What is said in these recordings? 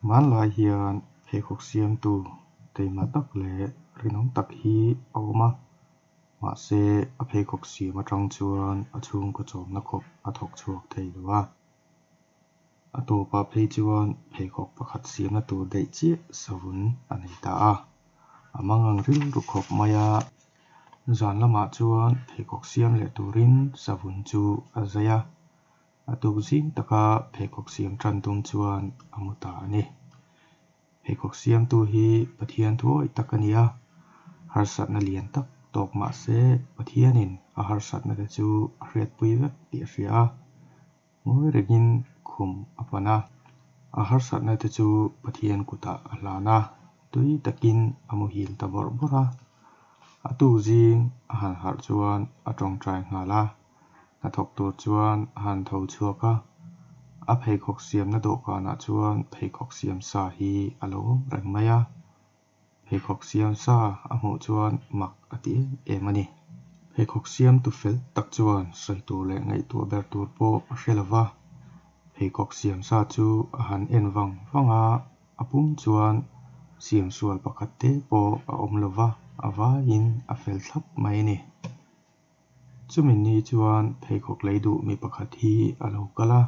Hmanlai hian pheikhawk siamtu taima tak leh rinawm tak hi a awm a, mahse a pheikhawk siam atang chuan a chhungkaw chawmna khawp a thawk chhuak thei lo a. A tawpah phei chuan pheikhawk pakhat siamna tur daih chiah savun a nei ta a, a mangang rilru khawp mai a. Zan lamah chuan pheikhawk siam leh turin savun chu a zai a, a tuk zing taka pheikhawk siam tan tum chuan a mu ta a ni. Pheikhawk siamtu hi Pathian thuawih tak a ni a, harsatna lian tak tawk mah se Pathianin a harsatna te chu a hriatpui vek tih a hria a, ngawi rengin khum a pan a, a harsatna te chu Pathian kutah a hlan a, tui takin a muhil ta bawrh bawrh a. A tuk zing a han harh chuan a tawngtai nghal a, hnathawk tur chuan a han tho chhuak a, a pheikhawk siamna dawhkanah chuan pheikhawk siam sa hi a lo awm reng mai a, pheikhawk siam sa a hmuh chuan mak a ti em em a ni. Pheikhawk siamtu fel tak chuan sawi tur leh ngaihtuah ber tur pawh a hre lo va, pheikhawk siam sa chu a han en vang vang a, a pum chuan siam sual pakhat te pawh a awm lo va, a vaiin a fel thlap mai a ni. Chumi ni chuan pheikhawk lei duh mi pakhat hi a lo kal a,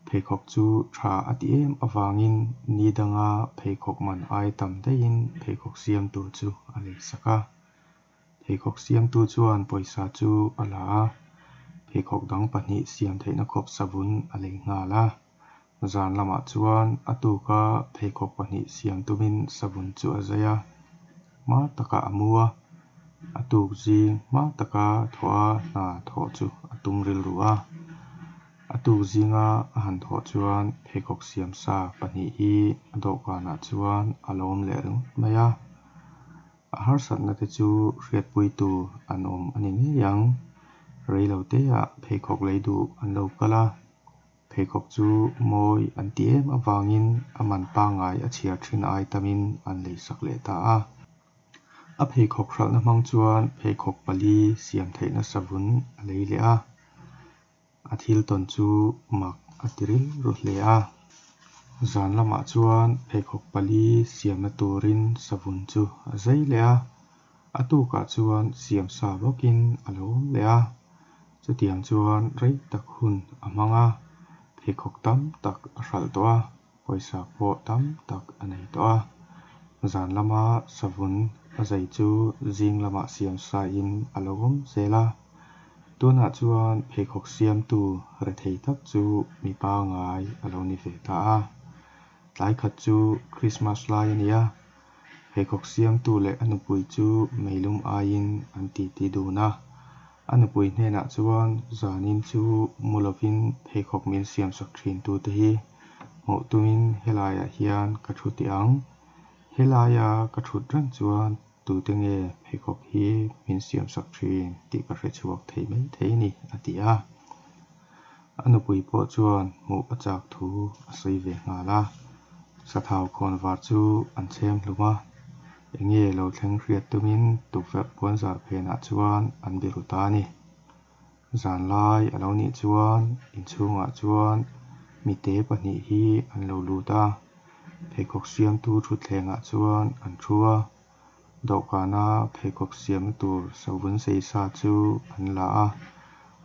pheikhawk chu tha a ti em avangin ni danga pheikhawk man ai tam daihin pheikhawk siamtu chu a lei sak a. Pheikhawk siamtu chuan pawisa chu a la a, pheikhawk dang pahnih siam theihna khawp savun a lei nghal a. Zan lamah chuan a tuka pheikhawk pahnih siam tumin savun chu a zai a, hma takah a mu a, a tuk zing hma taka thawh a hna thawh chu a tum rilru a. A tuk zinga a han thawh chuan pheikhawk siam sa pahnih hi a dawhkanah chuan a lo awm leh ringawt mai a. A harsatna te chu hriatpuitu an awm a ni ngei ang. Reiloteah pheikhawk lei duh an lo kal a, pheikhawk chu mawi an ti em avangin a man pangngai a chhiar thin ai tamin an lei sak leh ta a. A pheikhawk hralhna hmang chuan pheikhawk pali siam theihna savun a lei leh a, a thil tawn chu mak a ti rilru hle a. Zan lamah chuan pheikhawk pali siamna turin savun chu a zai leh a, a tukah chuan siam sa bawkin a lo awm leh a. Chutiang chuan rei tak hun a hmang a, pheikhawk tam tak a hralh tawh a, pawisa pawh tam tak a nei tawh a. Zan lama savun a zai chu zing lamah siam sain a lo awm zel a. Tunah chuan pheikhawk siamtu rethei tak chu mi pangngai a lo ni ve ta a. Tlai khat chu Krismas lai a ni a, pheikhawk siamtu leh a nupui chu meilum aiin an titi dun a. A nupui hnenah chuan zanin chu mu lovin pheikhawk min siamsak thintute hi hmuh tumin helaiah hian ka thu teh ang. Helaia ka thut reng chuan tute nge pheikhawk hi min siamsak thin tih ka hre chhuak thei mai thei a ni, a ti a. A nupui pawh chuan hmuh a chak thu a sawi ve nghal a. Sathau khawnvar chu an chhem hlum a, enge lo thleng hriat tumin tukverh puanzar phenah chuan an biru ta a ni. Zanlai a lo nih chuan inchhungah chuan mite pahnih hi an lo lut a, pheikhawk siamtu thutthlengah chuan an thu a, dawhkana pheikhawk siamna tur savun sei sa chu an la a,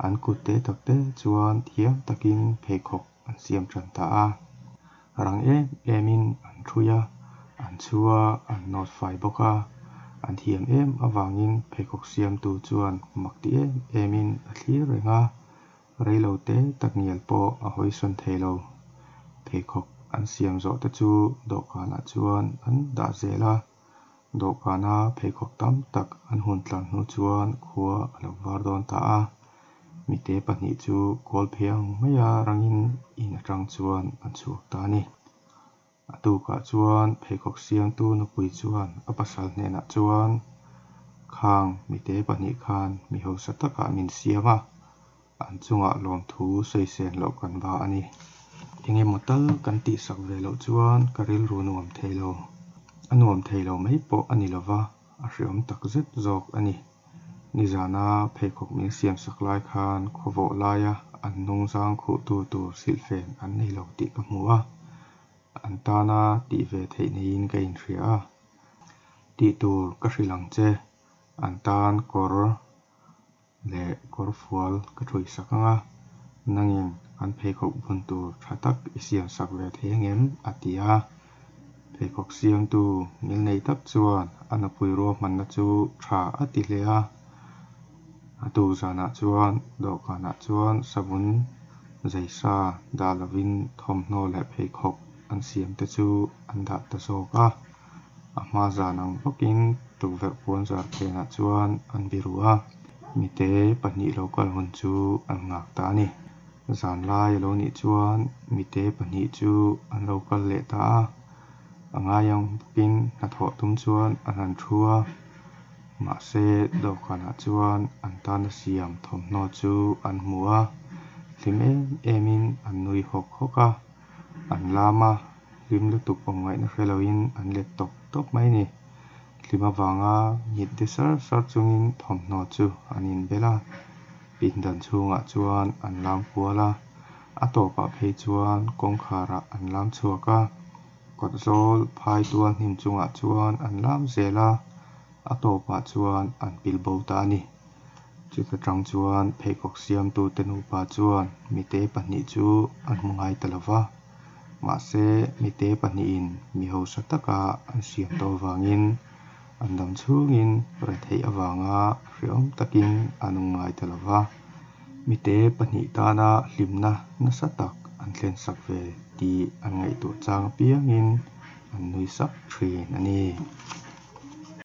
an kut te tak te chuan thiam takin pheikhawk an siam tan ta a. Rang em emin an thui a, an chhu a, an nawt fai bawk a, an thiam em avangin pheikhawk siamtu chuan mak ti em emin a thlir reng a, reilo te takngial pawh a hawisawn thei lo. Pheikhawk an siam zawh te chu dawhkanah chuan an dah zel a, dawhkana pheikhawk tam tak an hun tlar hnu chuan khua a lo var dawn ta a. Mite pahnih chu kawl phei ang maia rangin in atang chuan an chhuak ta a ni. A tukah chuan pheikhawk siamtu nupui chuan a pasal hnenah chuan, Khang mite pahnih khan mi hausa takah min siam a, an chungah lawmthu sawisel loh kan ba a ni. Engemaw tal kan tihsak ve loh chuan ka rilru nuam thei lo. A nuam thei lo mai pawh a ni lo va, a hreawm takzet zawk a ni. Nizana pheikhawk min siamsak lai khan khawvawh laia an hnungzang khuhtu tur silhfen an nei lo tih ka hmu a. An tana tih ve theih neiin ka inhria a. Tih tur ka hrilh ang che. An tan kawr leh kawrfual ka ṭhui sak ang a, nangin an pheikhawk bun tur ṭha tak i siam sak ve thei angem? a ti a. Pheikhawk siamtu ngilnei tak chuan a nupui ruahmanna chu ṭha a ti hle a. A tuk zanah chuan dawhkanah chuan savun zei sa dah lovin thawmhnaw leh pheikhawk an siam te chu an dah ta zawk a. A hma zan ang bawkin tukverh puanzar phenah chuan an biru a, mite pahnih lo kal hun chu an nghak ta a ni. Zanlai a lo nih chuan mite pahnih chu an lo kal leh ta a, a ngai ang bawkin hnathawh tum chuan an han thu a, mahse dawhkanah chuan an tana siam thawmhnaw chu an hmu a, hlim em emin an nui hawk hawk a, an lam a, hlim lutuk awm ngaihna hre loin an let tawp tawp mai a ni. Hlim avanga ngit de sar sar chungin thawmhnaw chu an inbel a, pindan chhungah chuan an lam kual a, a tawpah phei chuan kawngkharah an lam chhuak a, kawt zawl phai tual hnim chungah chuan an lam zel a, a tawpah chuan an pil bo ta a ni. Chuta tang chuan pheikhawk siamtute nupa chuan mite pahnih chu an hmu ngai ta lo va. Mahse, mite pahnihin mi hausa taka an siam tawh avangin an dam chhungin retheih avanga hrehawm takin an awm ngai ta lo va. Mite pahnih tana hlimna nasa tak an thlensak ve tih an ngaihtuah chang apiangin an nui sak thin a ni.